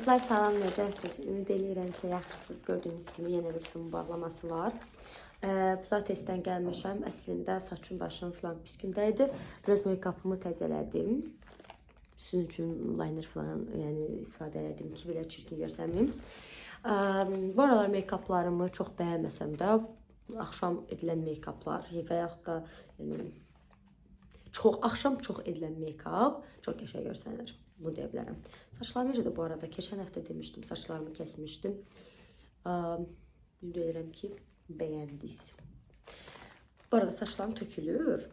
Qızlar salam, necəsiniz? Ümid eləyirəm ki, yaxşısınız. Gördüyünüz kimi yenə bir tüm bağlaması var. Pilatesdən gəlmişəm. Əslində saçım başım falan pis gündə idi. Biraz make-upımı təzələdim. Sizin üçün liner falan, yəni istifadə elədim ki, belə çirkin görsənməyim. Bu aralar make-uplarımı çox bəyənməsəm də axşam edilən make-uplar və yaxud da yəni çox axşam çox edilən make-up çox qəşəng görsənir. Bunu deyə bilərəm. Saçlarım necədir bu arada? Keçən həftə demişdim, saçlarımı kəsmişdim. Ümid edirəm ki, bəyəndiniz. Bu arada saçlarım tökülür.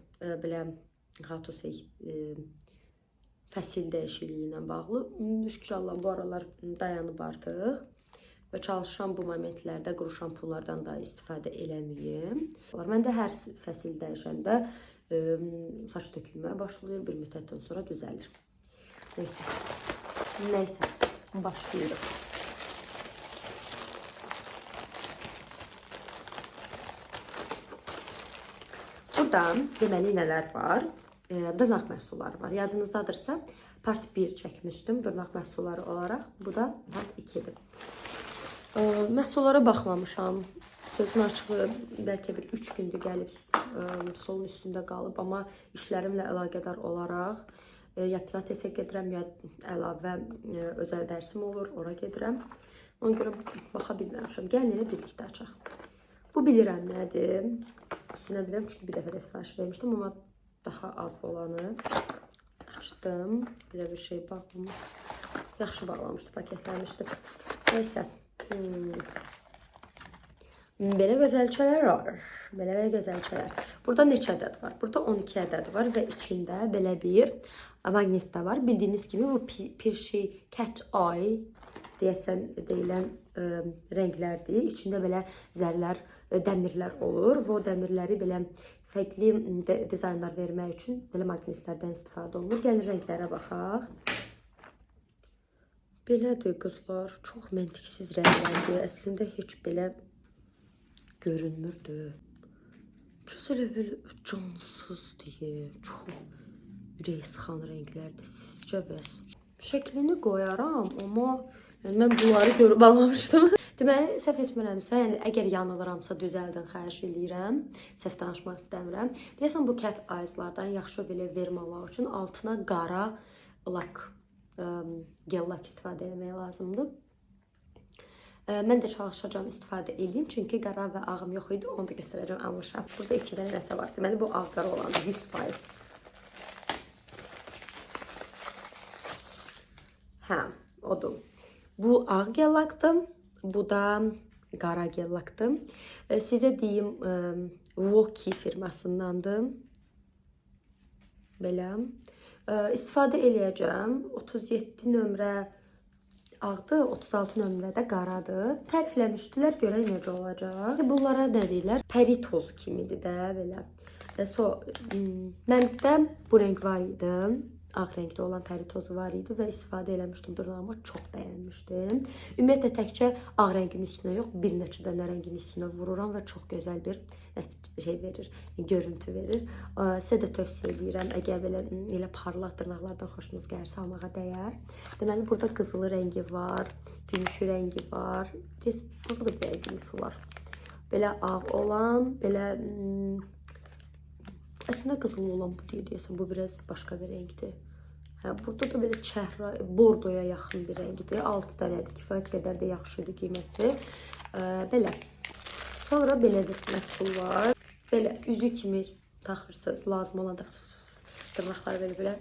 Belə how to say, fəsil dəyişikliyi ilə bağlı. Şükür Allah bu aralar dayanıb artıq və çalışıram bu momentlərdə quru şampunlardan da istifadə eləməyim. Məndə hər fəsil dəyişəndə saç tökülməyə başlayır, bir müddətdən sonra düzəlir. Neyse. Neyse, başlayırıq. Burada deməli nələr var? Dırnaq məhsulları var. Yadınızdadırsa part 1 çəkmişdim dırnaq məhsulları olaraq. Bu da part 2-dir. Məhsullara baxmamışam. Sözün açığı bəlkə bir 3 gündür gəlib stolun üstündə qalıb, amma işlərimlə əlaqədar olaraq ya pilatesə gedirəm, ya əlavə özəl dərsim olur, ora gedirəm. Ona görə baxa bilməmişəm. Gəlin elə birlikdə açaq. Bu bilirəm nədir. Üstünə bilirəm çünki bir dəfə də sifariş vermişdim, amma daha az olanı açdım. Belə bir şey bağlamış. Yaxşı bağlamışdı, paketləmişdi. Neysə. Belə gözəlçələr var. Belə gözəlçələr. Burada neçə ədəd var? Burada 12 ədəd var və içində belə bir maqnit də var. Bildiyiniz kimi bu Perşi Cat Eye deyəsən deyilən rənglərdir. İçində belə zərlər, dəmirlər olur və o dəmirləri belə fərqli dizaynlar vermək üçün belə maqnitlərdən istifadə olunur. Gəlin rənglərə baxaq. Belədir qızlar. Çox məntiqsiz rənglərdir. Əslində heç belə görünmürdü. Biraz elə belə cansız deyə, çox ürək sıxan rənglərdir. Sizcə bəs? Şəklini qoyaram, amma yəni mən bunları görüb almamışdım. Deməli, səhv etmirəmsə, yəni əgər yanılıramsa düzəldin, xahiş eləyirəm. Səhv danışmaq istəmirəm. Deyəsən bu cat eyes-lardan yaxşı belə verməmək üçün altına qara lak, gel lak istifadə etmək lazımdır. Mən də çalışacağam istifadə edeyim, çünki qara və ağım yox idi, onu da göstərəcəm, almışam. Burada iki dənə nəsə var. Deməli, bu ağ qara olandır, 100%. Hə, odur. Bu ağ gel lakdır, bu da qara gel lakdır. Sizə deyim, Voki firmasındandır. Belə. İstifadə eləyəcəm. 37 nömrə ağdır, 36 nömrədə qaradır. Tərifləmişdilər, görək necə olacaq. Bunlara nə deyirlər? Pəri tozu kimidir də belə. Məndə bu rəng var idi. Ağ rəngdə olan pəri tozu var idi və istifadə eləmişdim dırnağıma, çox bəyənmişdim. Ümumiyyətlə təkcə ağ rəngin üstünə yox, bir neçə dənə rəngin üstünə vururam və çox gözəl bir şey verir, görüntü verir. Sizə də tövsiyə edirəm, əgər belə elə parlaq dırnaqlardan xoşunuz gəlirsə almağa dəyər. Deməli burada qızılı rəngi var, gümüşü rəngi var. Tez burada da bir gümüşü var. Belə ağ olan, belə əslində qızılı olan bu deyil deyəsən, bu biraz başqa bir rəngdir. Hə, burada da belə çəhra, bordoya yaxın bir rəngdir. 6 dənədir, kifayət qədər də yaxşı idi qiyməti. Belə. Sonra belə bir məhsul var. Belə üzük kimi taxırsınız, lazım olanda dırnaqları belə-belə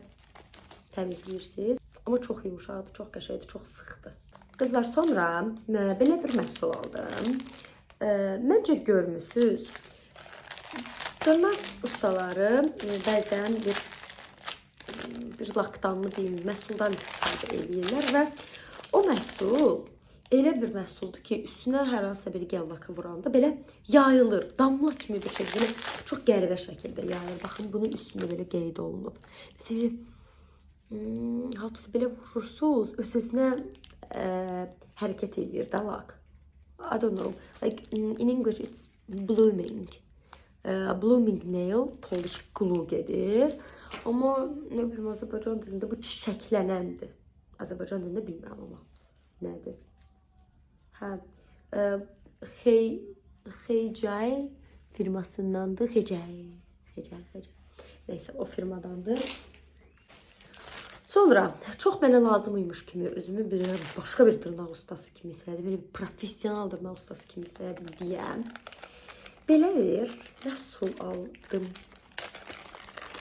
təmizləyirsiniz. Amma çox yumuşaqdır, çox qəşəngdir, çox sıxdır. Qızlar, sonra belə bir məhsul aldım. Məncə görmüsünüz. Dırnaq ustaları bəzən bir lakdanmı deyim, məhsuldan istifadə eləyirlər və o məhsul elə bir məhsuldur ki, üstünə hər hansısa bir gel lakı vuranda belə yayılır, damla kimi bir şey, belə çox qəribə şəkildə yayılır. Baxın, bunun üstündə belə qeyd olunub. Məsələn, how to say, belə vurursunuz, öz-özünə hərəkət eləyir də lak. I don't know. Like in English it's blooming. Blooming nail polish glue gedir. Amma nə bilim Azərbaycan dilində bu çiçəklənəndir. Azərbaycan dilində bilmirəm amma. Nədir? Hə, Xeycay firmasındandır. Xeycay, Xeycay, Xeycay. Neysə, o firmadandır. Sonra çox mənə lazım imiş kimi özümü bir başqa bir dırnaq ustası kimi hiss elədim. Belə bir professional dırnaq ustası kimi hiss elədim deyə. Belə bir məhsul aldım.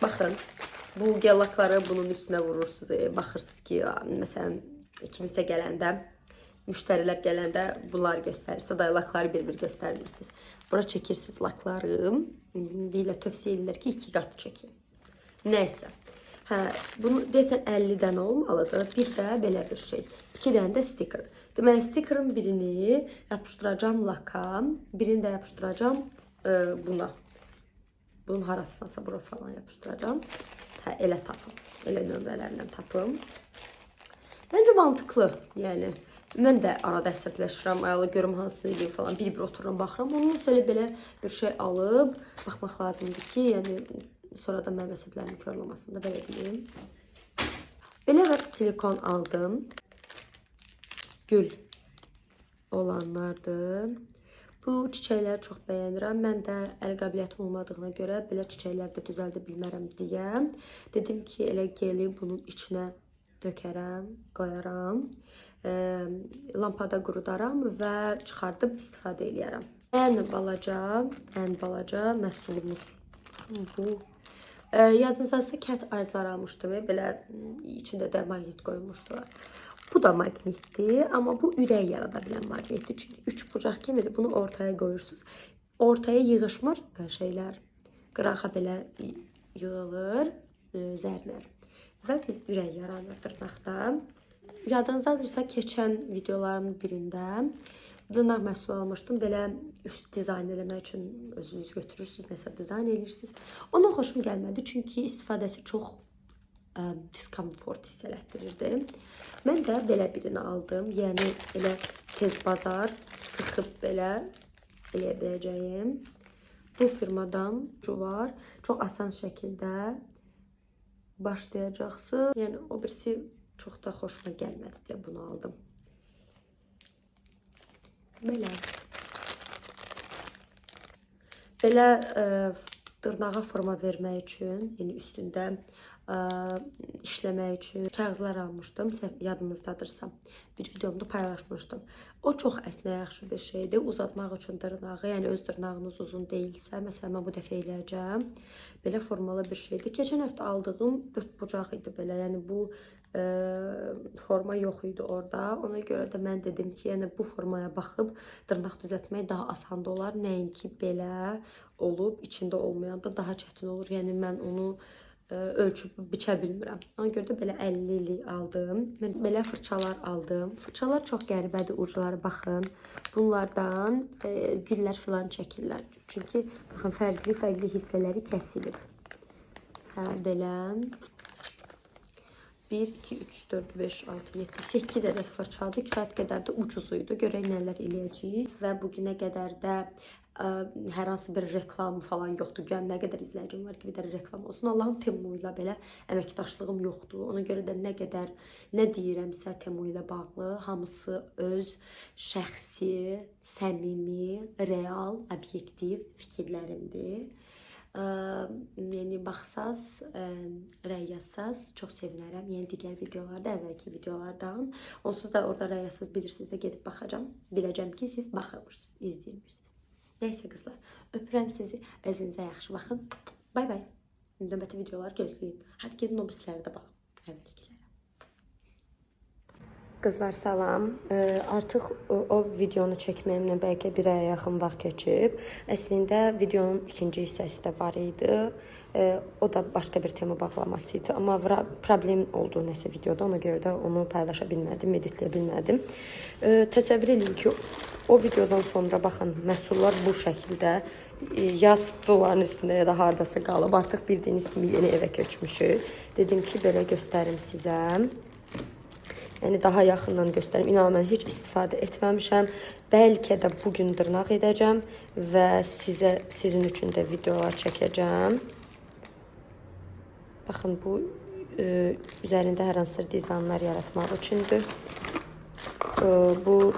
Baxın, bu gel lakları bunun üstünə vurursunuz. Baxırsınız ki, məsələn, kimisə gələndə, müştərilər gələndə bunları göstərirsə, da lakları bir-bir göstərmirsiniz. Bura çəkirsiniz lakları. Deyirlər, tövsiyə edirlər ki, 2 qat çəkin. Nəysə. Hə, bunu desən 50 dənə olmalıdır. Bir də belə bir şey. 2 dənə də sticker. Deməli, stickerın birini yapışdıracağam laka, birini də yapışdıracağam buna. Bunun harasındansa bura falan yapışdıracağam. Hə, elə tapım. Elə nömrələrlə tapım. Məncə mantıqlı, yəni. Mən də arada əsəbləşirəm, ayalı görüm hansı eləyim falan, bir-bir otururam, baxıram. Onun elə belə bir şey alıb baxmaq lazımdır ki, yəni sonradan mənim əsəblərimi korlamasın da, belə deyim. Belə bir silikon aldım. Gül olanlardır. Bu çiçəkləri çox bəyənirəm. Mən də əl qabiliyyətim olmadığına görə belə çiçəklər də düzəldə bilmərəm deyə. Dedim ki, elə geli bunun içinə dökərəm, qoyaram. Lampada qurudaram və çıxardıb istifadə eləyərəm. Ən balaca məhsulumuz bu. Yadınızdadırsa cat eyes'lar almışdım. Belə içində də maqnit qoymuşdular. Bu da maqnitdir, amma bu ürək yarada bilən maqnitdir. Çünki üç bucaq kimidir. Bunu ortaya qoyursunuz. Ortaya yığışmır şeylər. Qırağa belə yığılır zərlər. Və bir ürək yaranır dırnaqda. Yadınızdadırsa keçən videolarımın birində dırnaq məhsulu almışdım. Belə üst dizayn eləmək üçün özünüz götürürsünüz, nəsə dizayn edirsiniz. Ondan xoşum gəlmədi, çünki istifadəsi çox diskomfort hiss elətdirirdi. Mən də belə birini aldım. Yəni elə tez bazar sıxıb belə eləyə biləcəyim. Bu firmadan bu var. Çox asan şəkildə başlayacaqsınız. Yəni o birisi çox da xoşuma gəlmədi deyə bunu aldım. Belə. Belə dırnağa forma vermək üçün, yəni üstündə işləmək üçün kağızlar almışdım. Yadınızdadırsa, bir videomda paylaşmışdım. O çox əslində yaxşı bir şeydir. Uzatmaq üçün dırnağı, yəni öz dırnağınız uzun deyilsə, məsələn mən bu dəfə eləyəcəm. Belə formalı bir şeydir. Keçən həftə aldığım dörd bucaq idi belə. Yəni bu forma yox idi orada. Ona görə də mən dedim ki, yəni bu formaya baxıb dırnaq düzəltmək daha asan da olar. Nəinki belə olub, içində olmayanda daha çətin olur. Yəni mən onu ölçüb biçə bilmirəm. Ona görə də belə 50-lik aldım. Mən belə fırçalar aldım. Fırçalar çox qəribədir, ucları baxın. Bunlardan güllər falan çəkirlər. Çünki baxın fərqli-fərqli hissələri kəsilib. Hə, belə. 1, 2, 3, 4, 5, 6, 7, 8 ədəd fırçadır. Kifayət qədər də ucuz idi. Görək nələr eləyəcəyik. Və bugünə qədər də hər hansı bir reklam falan yoxdur. Yəni nə qədər izləyicim var ki, bir də reklam olsun. Allahım Temu ilə belə əməkdaşlığım yoxdur. Ona görə də nə qədər nə deyirəmsə Temu ilə bağlı, hamısı öz şəxsi, səmimi, real, obyektiv fikirlərimdir. Yəni baxsaz, rəy yazsaz çox sevinərəm. Yəni digər videolarda, əvvəlki videolardan. Onsuz da orada rəy yazsaz bilirsiniz də gedib baxacağam. Biləcəm ki, siz baxırmısınız, izləyirmisiniz. Nəysə qızlar, öpürəm sizi. Özünüzə yaxşı baxın. Bay bay. Növbəti videolar gözləyin. Hadi gedin o birislərə də baxın. Əvvəlkilərə. Qızlar salam. Artıq o videonu çəkməyimlə bəlkə bir aya yaxın vaxt keçib. Əslində videonun ikinci hissəsi də var idi. O da başqa bir tema bağlaması idi. Amma problem oldu nəsə videoda. Ona görə də onu paylaşa bilmədim, editləyə bilmədim. Təsəvvür eləyin ki, o videodan sonra baxın, məhsullar bu şəkildə ya stulların üstündə ya da hardasa qalıb. Artıq bildiyiniz kimi yeni evə köçmüşük. Dedim ki, belə göstərim sizə. Yəni daha yaxından göstərim. İnanın mən heç istifadə etməmişəm. Bəlkə də bu gün dırnaq edəcəm və sizə sizin üçün də videolar çəkəcəm. Baxın bu üzərində hər hansı dizaynlar yaratmaq üçündür. Bu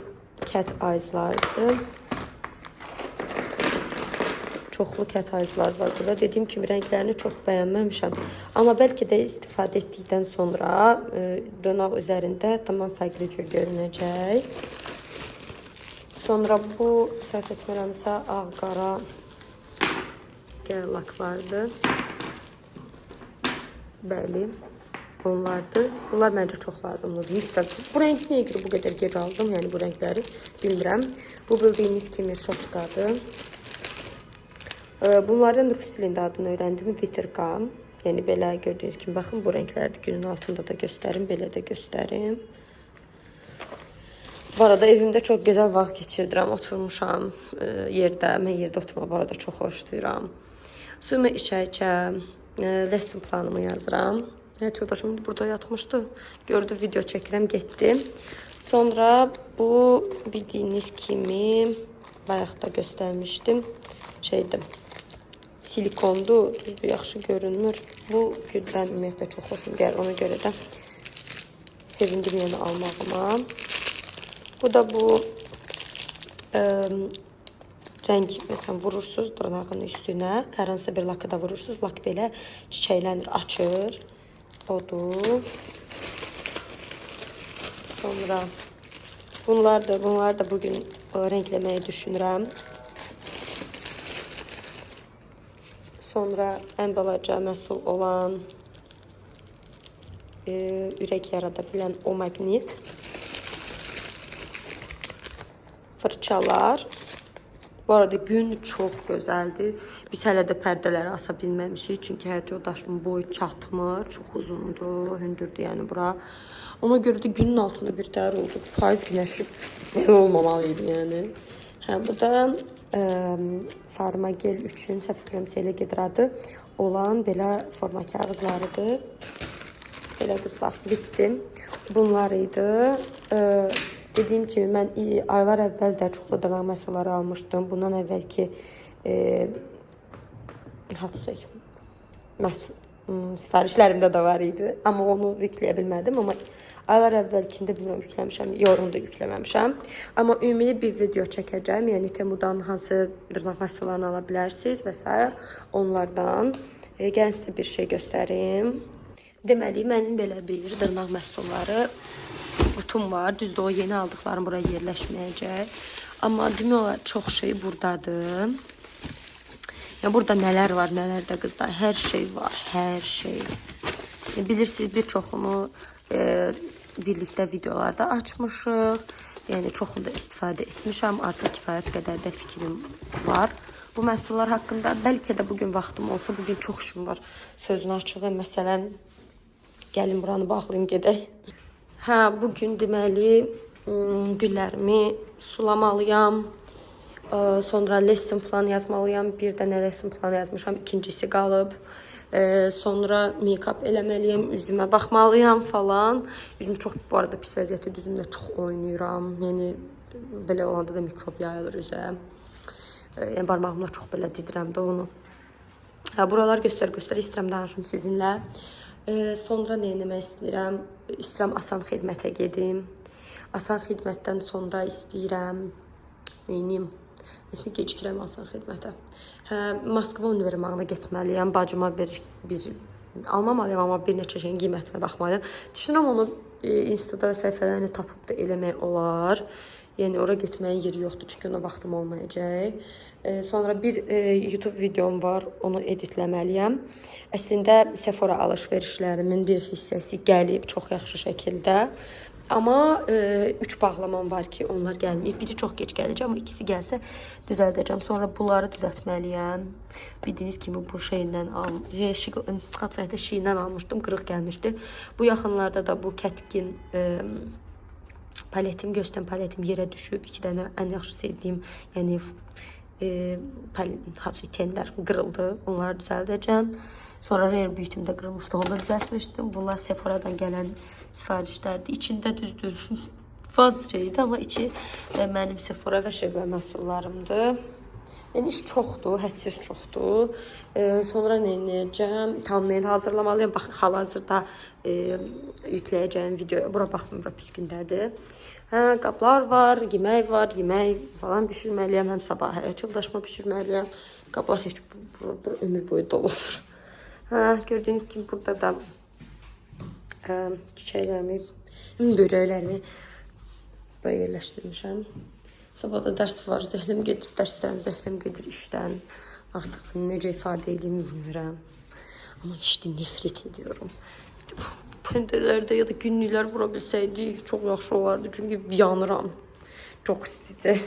cat eyes'lardır. Çoxlu cat eyes'lar var burada. Dediyim kimi rənglərini çox bəyənməmişəm. Amma bəlkə də istifadə etdikdən sonra dönaq üzərində tamam fərqli cür görünəcək. Sonra bu, səhv etmirəmsə, ağ-qara gel laklardır. Bəli, onlardır. Bunlar məncə çox lazımlıdır. Mütləq. Bu rəngi niyə görə bu qədər gec aldım? Yəni bu rəngləri bilmirəm. Bu bildiyiniz kimi şotkadır. Bunların rus dilində adını öyrəndim. Vitrka. Yəni belə gördüyünüz kimi baxın bu rənglərdir. Günün altında da göstərim, belə də göstərim. Bu arada evimdə çox gözəl vaxt keçirdirəm. Oturmuşam yerdə. Mən yerdə oturma bu arada çox xoşlayıram. Suyumu içə-içə lesson planımı yazıram. Həyat yoldaşım burada yatmışdı. Gördü video çəkirəm, getdi. Sonra bu bildiyiniz kimi bayaq da göstərmişdim. Şeydir. Silikondur, düzdür, yaxşı görünmür. Bu güldən ümumiyyətlə çox xoşum gəlir. Ona görə də sevindim yəni almağıma. Bu da bu rəng məsələn vurursunuz dırnağın üstünə, hər hansısa bir lakı da vurursunuz, lak belə çiçəklənir, açır. Odur. Sonra bunlar da bugün rəngləməyi düşünürəm. Sonra ən balaca məhsul olan ürək yarada bilən o maqnit. Fırçalar. Bu arada gün çox gözəldir. Biz hələ də pərdələri asa bilməmişik. Çünki həyat yoldaşımın boyu çatmır. Çox uzundur, hündürdür yəni bura. Ona görə də günün altında bir təhər oldu. Payız günəşi belə olmamalı idi yəni. Hə, bu da forma gel üçün, səhv etmirəmsə elə gedir adı, olan belə forma kağızlarıdır. Belə qızlar, bitdi. Bunlar idi. Dediyim kimi mən aylar əvvəl də çoxlu dırnaq məhsulları almışdım. Bundan əvvəlki how to say, məhsul sifarişlərimdə də var idi. Amma onu yükləyə bilmədim. Amma aylar əvvəlkində bilmirəm yükləmişəm, yox onu da yükləməmişəm. Amma ümumi bir video çəkəcəm. Yəni Temudan hansı dırnaq məhsullarını ala bilərsiniz və s. onlardan. Gəlin sizə bir şey göstərim. Deməli, mənim belə bir dırnaq məhsulları qutum var. Düzdür, o yeni aldıqlarım buraya yerləşməyəcək. Amma demək olar çox şey buradadır. Yəni burada nələr var, nələr də qızlar. Hər şey var, hər şey. Bilirsiniz, bir çoxunu birlikdə videolarda açmışıq. Yəni çoxunu da istifadə etmişəm. Artıq kifayət qədər də fikrim var. Bu məhsullar haqqında bəlkə də bugün vaxtım olsa, bugün çox işim var. Sözün açığı, məsələn, gəlin buranı bağlayım, gedək. Hə, bugün deməli güllərimi sulamalıyam. Sonra lesson plan yazmalıyam. Bir dənə lesson plan yazmışam, ikincisi qalıb. Sonra make-up eləməliyəm, üzümə baxmalıyam falan. Üzüm çox bu arada pis vəziyyətdə, üzümlə çox oynayıram. Yəni belə olanda da mikrob yayılır üzə. Yəni barmağımla çox belə didirəm də onu. Hə, buralar göstər istəyirəm danışım sizinlə. Sonra nə etmək istəyirəm? İstəyirəm asan xidmətə gedim. Asan xidmətdən sonra istəyirəm neyniyim? Əslində gecikirəm asan xidmətə. Hə, Moskva univermağına getməliyəm. Bacıma bir almamalıyam, amma bir neçə şeyin qiymətinə baxmalıyam. Düşünürəm onu Instada səhifələrini tapıb da eləmək olar. Yəni ora getməyin yeri yoxdur, çünki ona vaxtım olmayacaq. Sonra bir YouTube videom var, onu editləməliyəm. Əslində Sephora alış-verişlərimin bir hissəsi gəlib çox yaxşı şəkildə. Amma 3 bağlamam var ki, onlar gəlməyib. Biri çox gec gələcək, amma ikisi gəlsə düzəldəcəm. Sonra bunları düzəltməliyəm. Bildiyiniz kimi bu şeyindən Shein-dən almışdım, qırıq gəlmişdi. Bu yaxınlarda da bu kətkin paletim, göstərən paletim yerə düşüb. 2 dənə ən yaxşı sevdiyim, yəni tenlər qırıldı. Onları düzəldəcəm. Sonra Rare Beauty-m də qırılmışdı, onu da düzəltmişdim. Bunlar Sephora'dan gələn sifarişlərdir. İçində düzdür, faz şeydir, amma içi mənim Sephora və Şevlə məhsullarımdır. Yəni iş çoxdur, hədsiz çoxdur. Sonra nə edəcəm? Thumbnail hazırlamalıyam. Bax, hal-hazırda yükləyəcəyim videoya. Bura baxmıram, bura pis gündədir. Hə, qablar var, yemək var, yemək falan bişirməliyəm. Həm sabah həyat yoldaşıma bişirməliyəm. Qablar heç bu ömür boyu dolu olur. Hə, gördüyünüz kimi burada da çiçəklərimi, börəklərimi buraya yerləşdirmişəm. Sabah da dərs var. Zəhlim gedir dərsdən, zəhlim gedir işdən. Artıq necə ifadə edeyim bilmirəm. Amma işte nifrət ediyorum. Pəncərələrdə ya da günlüklər vura bilsəydik çox yaxşı olardı. Çünki yanıram. Çox istidir.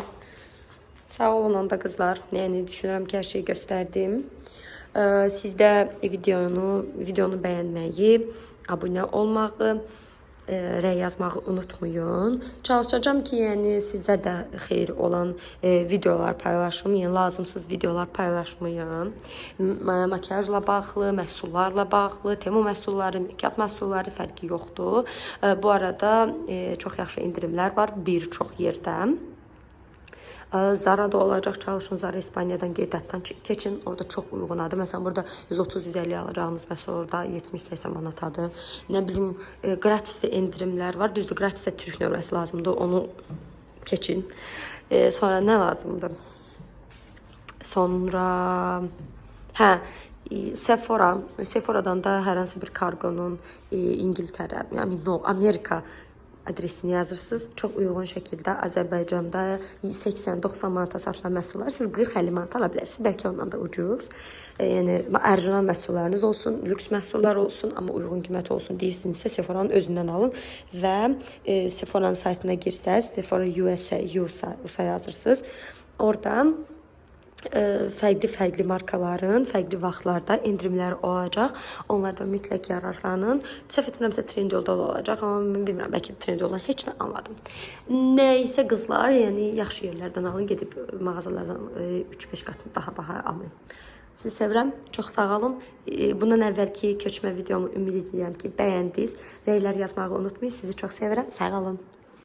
Sağ olun anda qızlar. Yəni düşünürəm ki, hər şeyi göstərdim. Siz də videonu bəyənməyi, abunə olmağı, rəy yazmağı unutmayın. Çalışacağam ki, yəni sizə də xeyir olan videolar paylaşım, yəni lazımsız videolar paylaşmayım. Makiyajla bağlı, məhsullarla bağlı, Temu məhsulları, make-up məhsulları fərqi yoxdur. Bu arada çox yaxşı endirimlər var bir çox yerdə. Zara da olacaq. Çalışın Zara İspaniyadan qeydiyyatdan keçin. Orada çox uyğunadır. Məsələn, burada 130-150 alacağınız məhsul orada 70-80 manatadır. Nə bilim, gratis endirimlər var. Düzdür, gratis türk nömrəsi lazımdır. Onu keçin. Sonra nə lazımdır? Sonra hə, Sephora, Sephora'dan da hər hansı bir kargonun İngiltərə, yəni no, Amerika adresini yazırsınız. Çox uyğun şəkildə Azərbaycanda 80-90 manata satılan məhsullar siz 40-50 manata ala bilərsiniz. Bəlkə ondan da ucuz. Yəni orijinal məhsullarınız olsun, lüks məhsullar olsun, amma uyğun qiymət olsun deyirsinizsə Sephora'nın özündən alın və Sephora'nın saytına girsəz, Sephora USA, USA, USA yazırsınız. Orada fərqli-fərqli markaların fərqli vaxtlarda endirimləri olacaq. Onlardan mütləq yararlanın. Səhv etmirəmsə Trendyolda da olacaq, amma mən bilmirəm, bəlkə Trendyoldan heç nə almadım. Nəysə qızlar, yəni yaxşı yerlərdən alın, gedib mağazalardan 3-5 qat daha baha almayın. Sizi sevirəm. Çox sağ olun. Bundan əvvəlki köçmə videomu ümid edirəm ki, bəyəndiniz. Rəylər yazmağı unutmayın. Sizi çox sevirəm. Sağ olun.